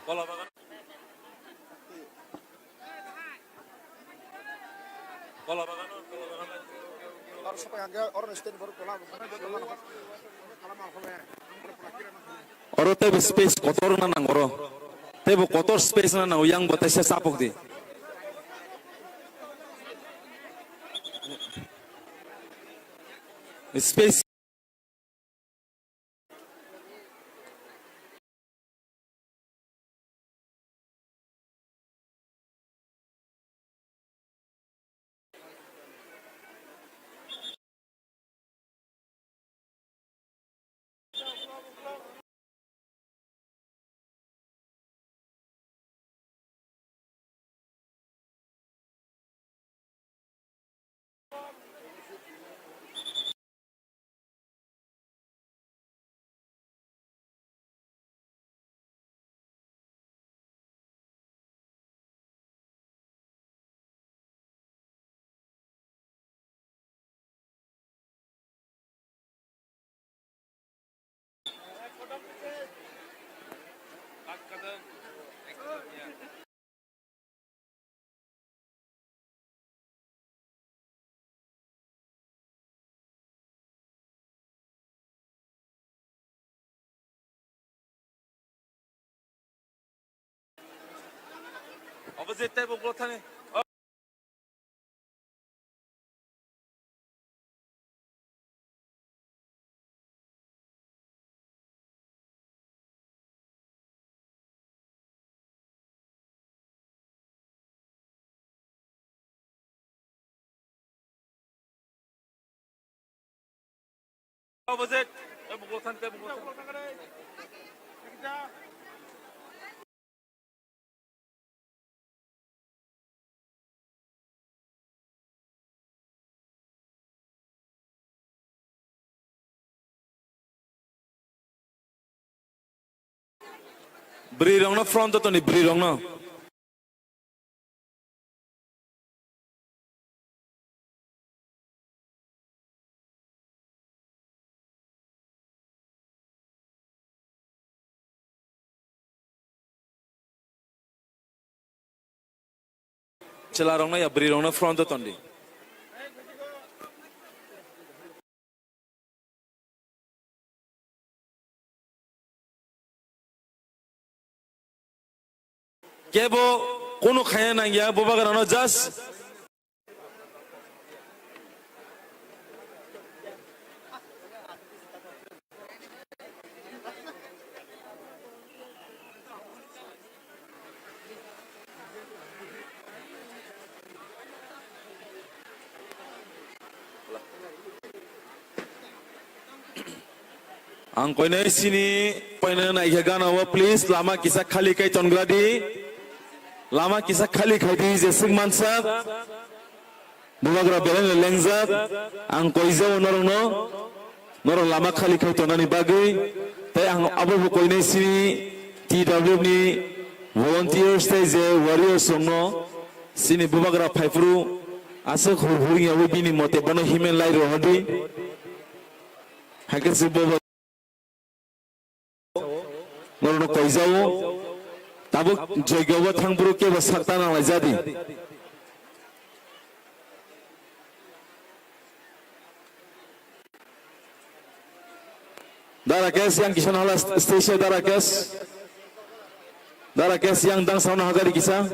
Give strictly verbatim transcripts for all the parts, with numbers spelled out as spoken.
Kola bagan. Kola bagan, kola bagan. Oro teibo space kotor na nang oro. Teibo kotor space na nang yang bo teisa sapok di. Space. Opposite tei bo thani. Opposite. Tei bo thani, tei bo thani. Bwrwi rokno front o toni, bwrwi rokno. Chwla rokno ya bwrwi rokno front o tondi. Kebo kunu khaina nangya, bubagrano just. Ang koinai sini poina naikha gana o, please, lama kisa khali khai tongra di. Lama kisa khali khai di, jeswk mansa. Bubagra belai no lengjak. Ang koijao norokno, norok lama khali khai tonani bagwi. Tei ang abo bo koinai sini T W F ni volunteers tei je warriors rokno sini bubagra phaiphuru aswk hur hur yawi bini mote bono himen lai rohordi. Hakhe se bo norokno koijao. Tabuk joigo bo thangphuru kebo sakta nanglaijadi. Da Rakesh, yang kisa nahal stage o, Da Rakesh. Da Rakesh, yang dang sauna hagari kisa.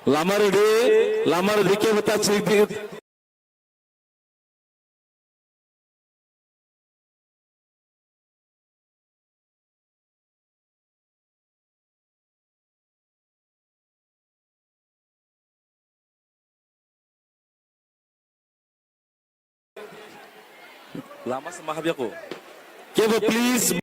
Lama rwdi, lama rwdi, kebo ta chirikdi. Lama se ma habya ko. Kebo, please.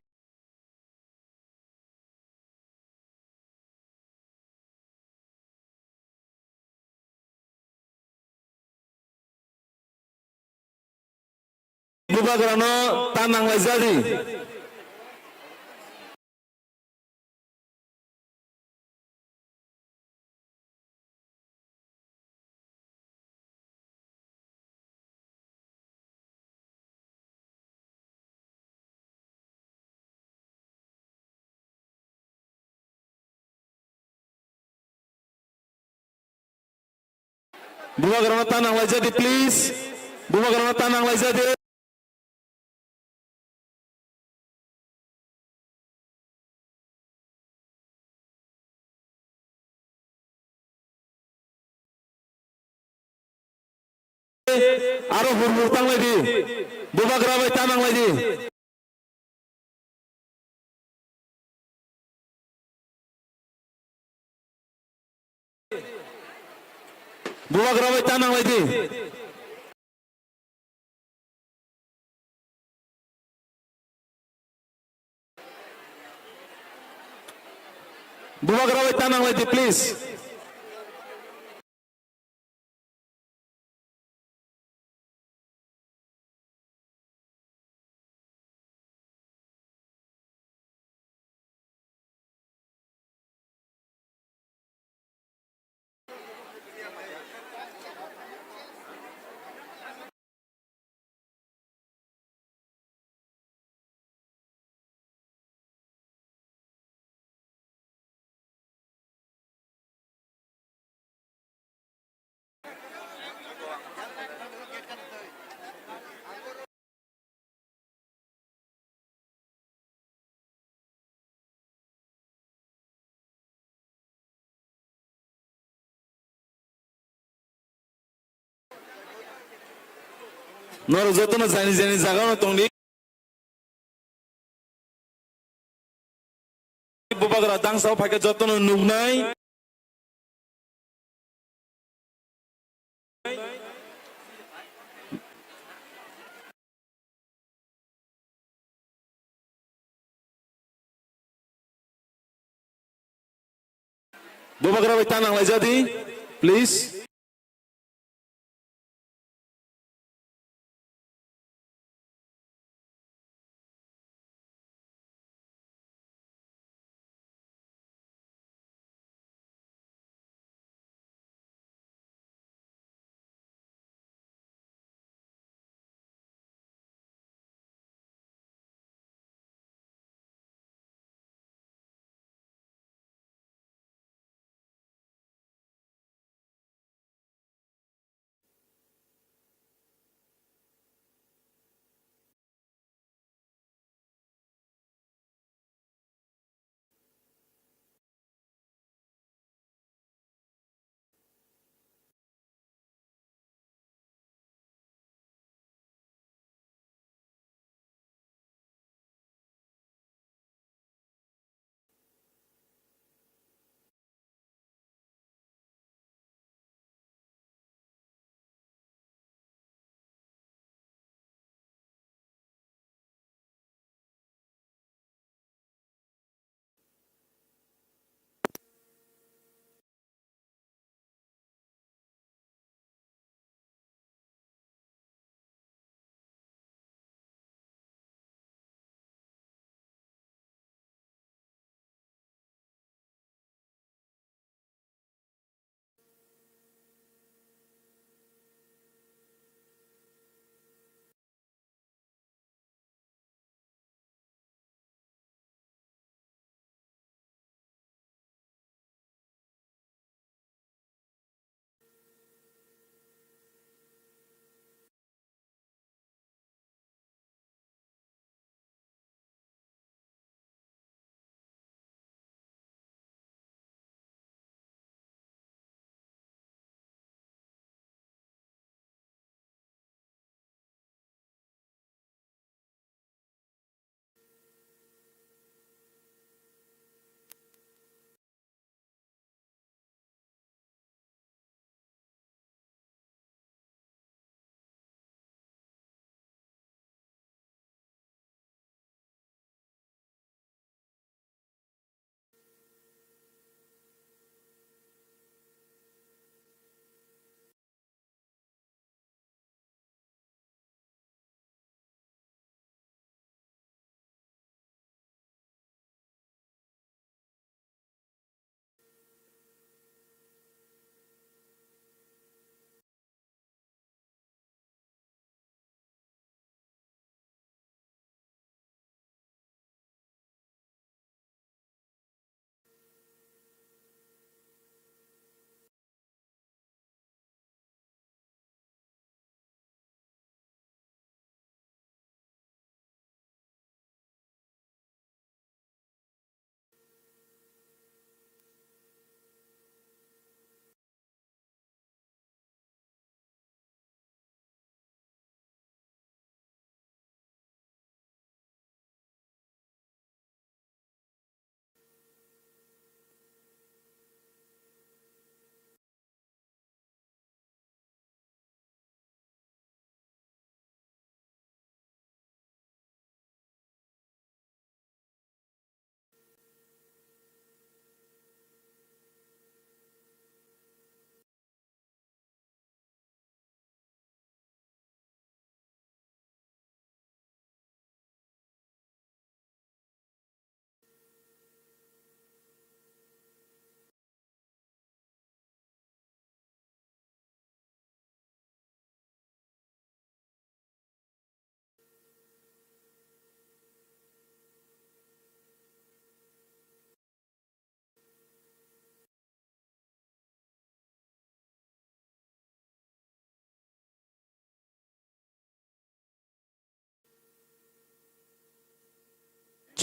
Bubagrano ta nanglaijadi. Bubagrano ta nanglaijadi, please. Bubagrano ta nanglaijadi. Aro hur hur tanglaidi. Bubagra bai ta nanglaidi. Bubagra bai ta nanglaidi. Bubagra bai ta nanglaidi, please. Norok jotono jani jani jaga no tongdi. Bubagra dangsa o phaikhe jotono nuknai. Bubagra bai ta nanglaijadi, please.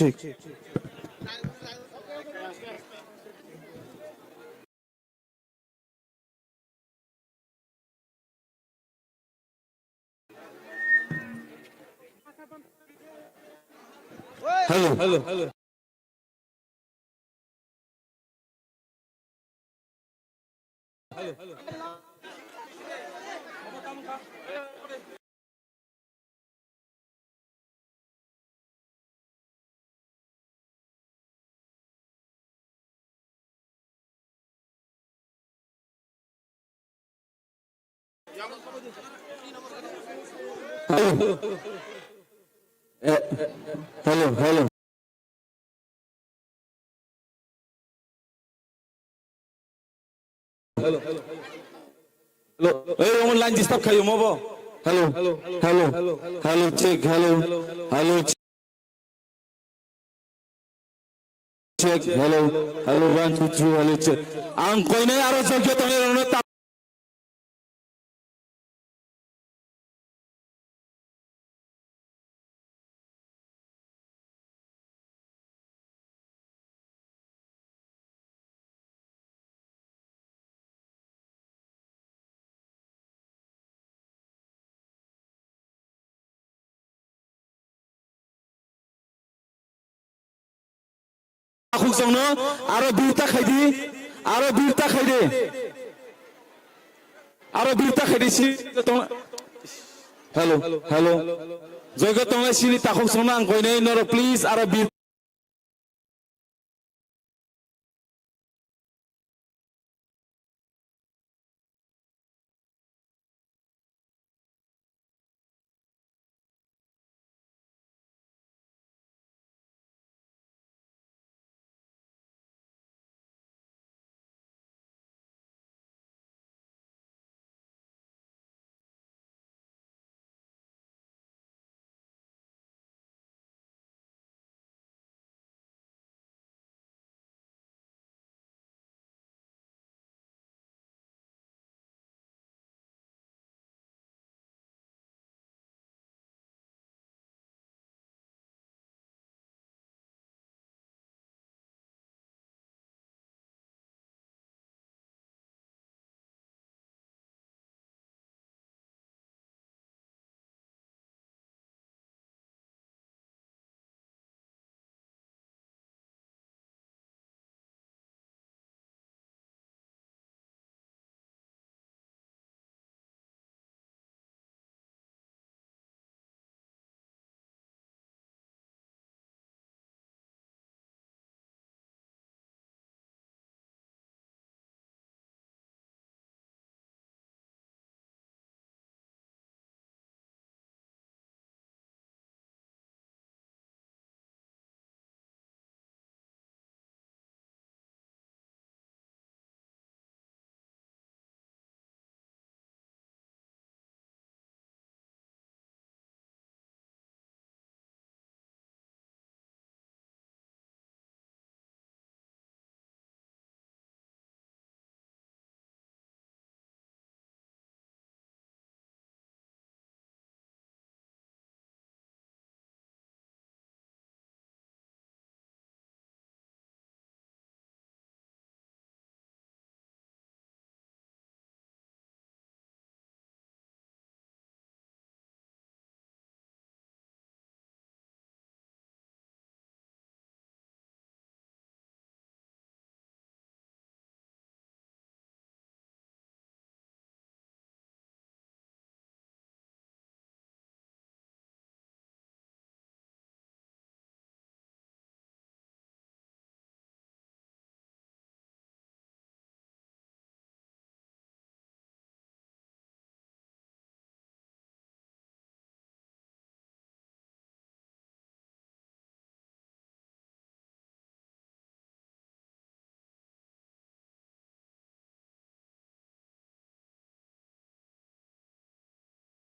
Thik. Hello. Hello. Hello. Eh, hello, hello. Hello. Hello. Hey, omo line disturb khayo mo bo. Hello. Hello. Hello. Hello. Check. Hello. Hello. Check. Hello. Hello. One, two, three. Hello. Check. Ang koinai aro jogyo tongnai rokno ta- Takhuk songno aro birta khaidi, aro birta khaidi, aro birta khaidi si tong. Hello, hello. Joigo tongnai sini takhuk songno ang koinai norok please aro bir